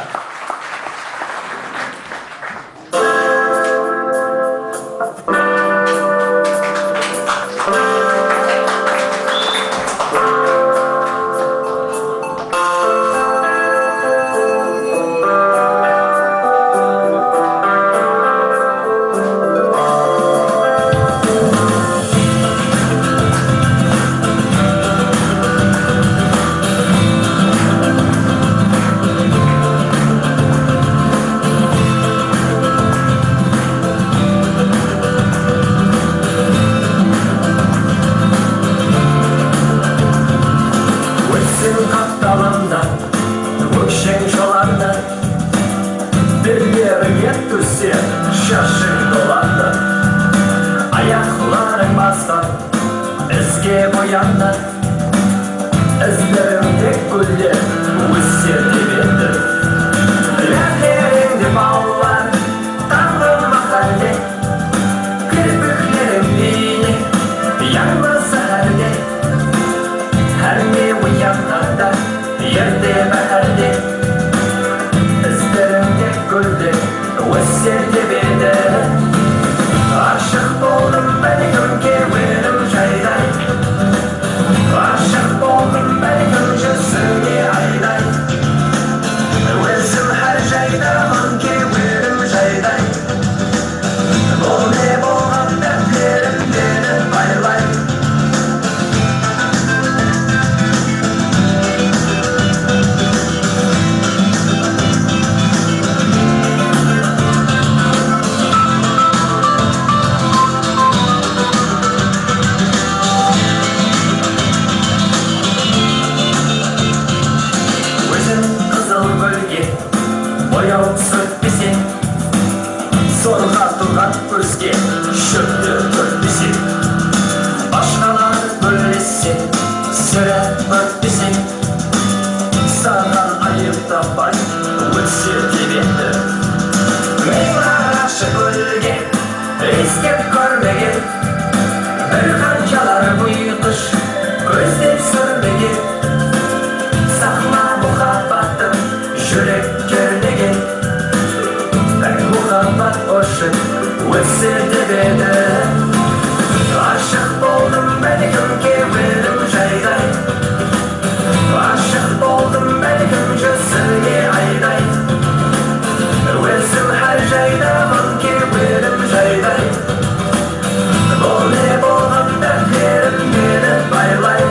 Өтсең қапталында, өкшең жоланда, белдеріңе түссе шашың доланды, аяқларың басқан ізге боянды, іздеріңде гүлдер өсер деп еді. Ләплеріңде балалар таңғы махалде, кірпіктерің бейне яңғы сәһәрде. Her uyananda yerde bəhərdə, izlerimde gülde öser tebede. Aşık oldum belkim kevirim jayday, aşık oldum belkim yüzüne ayday. Özüm her jaydaman kevirim jayday, bu ne bolğan dertlerim beni baylay. Өзің қызыл гүлге бояу сүртпесең, сорға тұрған көзге шөпті түртпесең, басқалар гүлдесе сірә өртпесең, саған айып таппай өтсе деп еді. Мен ағашы гүлге иіскеп көрмеген, бір қаншалар бұйқыш көздеп сүрмеген. Сақла мұхаббатым жүрек кернеген, бір мұхаббат үшін өтсе деп еді. Ашық болдым бәлкім кеуілім жайдай, ашық болдым бәлкім жүзіңе айдай. Өзім әр жайдамын кеуілім жайдай, бұл не болған дәрттерім мені байлай.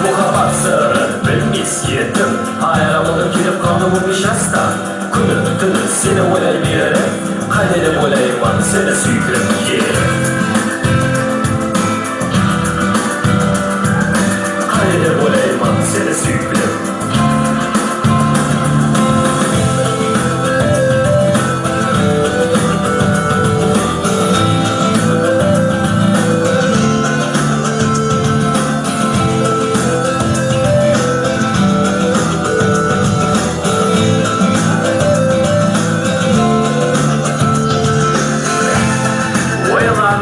Muhabbat sırrın bilmес едім, айырылғым келіп қалды 15 жаста. Күні түні сені ойлай беріп, қайда деп ойлаймын сені сүйгім келіп. Қайда деп ойлаймын сені сүйгім. Ойлар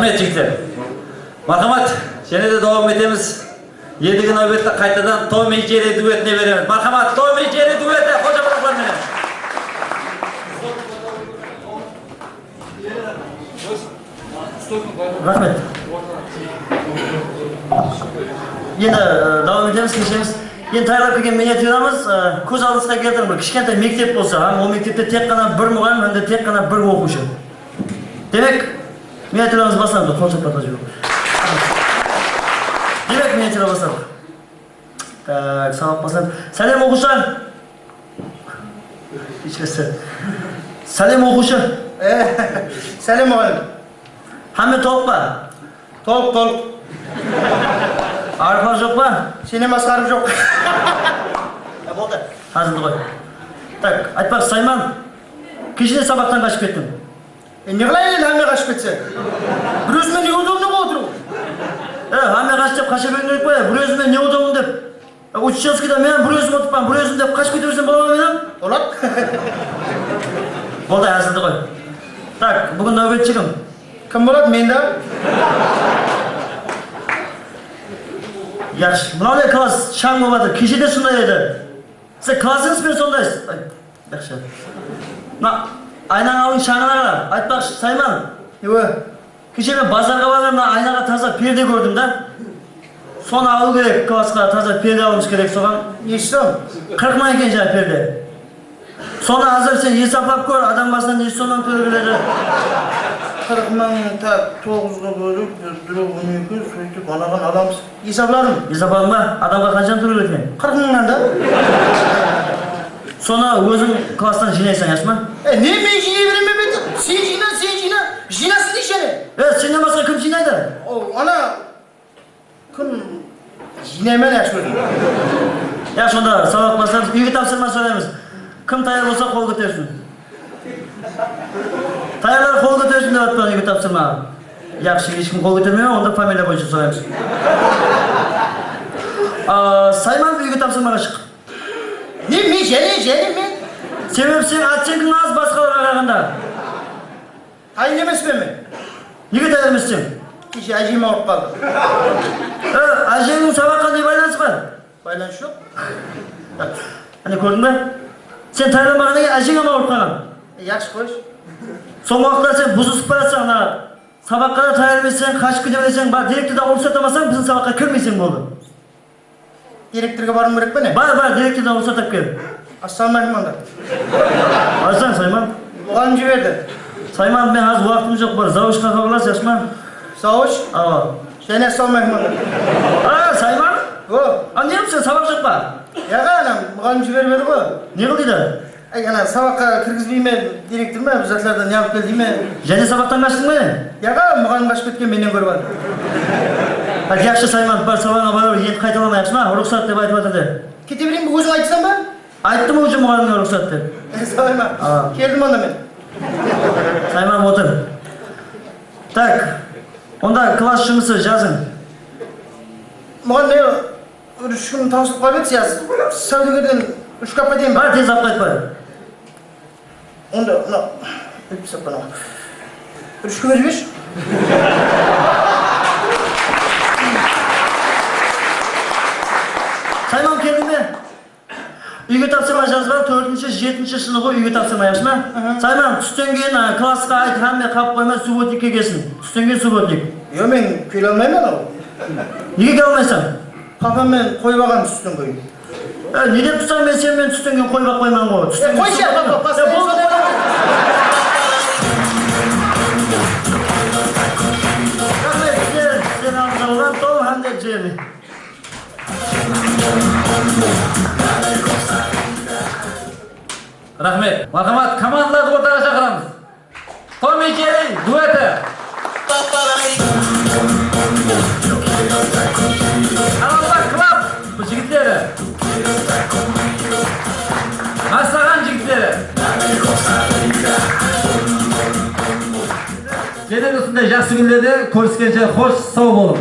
Рахмет, жігіттер. Мархамат, және де давам етеміз. Ендігі нәубетті қайтадан Том и Джерри дуэтіне береміз. Мархамат, Том и Джерри дуэті қол шапалақтарменен. Рахмет. Енді давам етеміз, кешеміз. Енді даярлап келген миниатюрамыз, көз алдыңызға келтіріңіз, бір кішкентай мектеп болса, ол мектепте тек қана бір мұғалім, hem де тек қана бір оқушы. Демек, миниатюрамыз басталды, қол шапалақтап жіберу. Демек, миниатюра басталды. Так, сабақ басталды. Сәлем оқушылар. Кешіресіздер. Сәлем оқушы. Сәлем мұғалім. Хамме толық па? Толық, толық. Арпа жоқ па? Сенен басқа арып жоқ. Болды. Қазынды қой. Так, айтпақшы, Сайман, кешіне сабақтан қашып кеттің. Не қылайын енді әмме қашып кетсе? Бір өзіме неудобно болып отыр ғой. Әмме қаш деп қаша беруің керек қой, бір өзіме неудобно деп. Учительскийда мен бір өзім отырмын, бір өзім деп қашып кете берсем бола ма менің? Болады. Болды, әзілді қой. Так, бүгін нәубетші кім? Кім болады? Мен да. Yaxshi, мынау не класс шаң болып жатыр. Кеше де сондай еді. Сіз классыңызбен сондайсыз. Yaxshi. Мына айнаның алдын шаңына қара. Айтпақшы, Сайман. Ө. Кеше мен базарға барып, мына айнаға таза перде көрдім да. Соны алу керек, классқа таза перде алуымыз керек соған. Неше сом? 40 мың екен жаңа перде. Соны азыр сен есаплап көр, адам басына неше сомнан төлеу келеді. 40 мың так 9-ға бөліп, 1 12, сөйтіп анаған аламыз. Есапладым. Есапладың ба? Адамға қаншаны төлеу керек екен? 40 мыңнан да. Соны өзің класстан жинайсың, яшы ма? Не мен жинай беремін бе? Сен жина, сен жина. Жинасын дейші әне. Сенен басқа кім жинайды? О, ана кім жинаймын яшы өзім. Яшы, онда сабақ бастаймыз. Үйге тапсырма сұраймыз. Кім даяр болса қол көтерсін. Даярлар қол көтерсін деп атпан үйге тапсырма. Яқшы, ешкім қол көтермей ме, онда фамилия бойынша сұраймыз. Сайман, үйге тапсырмаға шық. Не, мен және мен. Себебі сен оценкаң аз басқаларға қарағанда. Дайын емес пе мен? Неге даяр емессің? Кеше әжем ауырып қалды. Әжеңнің сабаққа не байланысы бар? Байланыс жоқ. Әне көрдің бе? Сен даярланбағаннан кейін әжең ауырып қалған. Яқшы қойшы. Соңғы уақытта сен бұзылысып баратсың, ана сабаққа да даяр емессің, қашып кете бересің, бар директордан рұқсат алмасаң, біздің сабаққа кірмейсің болды. Директорға баруым керек пе не? Бар, бар, директордан рұқсат алып кел. Ассалаумағалейкум анда. Барсаң, Сайман. Мұғалім жіберді. Сайман, мен аз уақытым жоқ, бар, завучқа хабарлас, яшы ма? Завуч? Ау. Және ассалаумағалейкум анда. Сайман? О. А не қылыпсың, сабақ жоқ па? Яға, ана мұғалім жіберіп еді ғой. Не қыл дейді? Әй, ана сабаққа кіргізбей ме, директор ма, біз жастардан не алып кел дей ме? Және сабақтан қаштың ба не? Яға, мұғалім қашып кеткен менен көріп алды. Яқшы, Сайман, бар сабағыңа бара бер, енді қайталамай, яқшы ма? Рұқсат деп айтып жатыр де. Кете берейін бе, өзің айтсаң ба? Айттым уже мұғалімге рұқсат деп. Солай ма? Келдім онда мен. Сайман, отыр. Так, онда класс жұмысы жазың. Мұғалім, не, үш күн таусылып қалып еді, сәудегерден 3 капқа дейін бар. Тез алып қайт бар. Онда, мына, өтіп тастап қана. 3 күн беріп жіберші. Сайман, келдің бе? Үйге тапсырма жазба, 4-ші, 7-ші сыныбы үйге тапсырма, яқшы ма? Сайман, түстен кейін классқа айт, әмме қап қойма, субботникке келсін. Түстен кейін субботник. Йо, мен келе алмаймын ау. Неге келе алмайсың? Папам мен қойып алған түстен кейін. Не деп тұрсаң, мен сенімен түстен кейін қойып ақ қойман ғой. Түстен кейін Қойшы, субботник. папа, папа, Болды, қойшы. Рахмет, сіздер алдыңызда болған Том һәм де Джерри. Рахмет. Мархамат, командаларды ортаға шақырамыз. Том и Джерри дуэті. Қарақалпақ клаб жігіттері. Мәссаған жігіттері. Және де осындай жақсы күндерде көріскенше қош сау болың.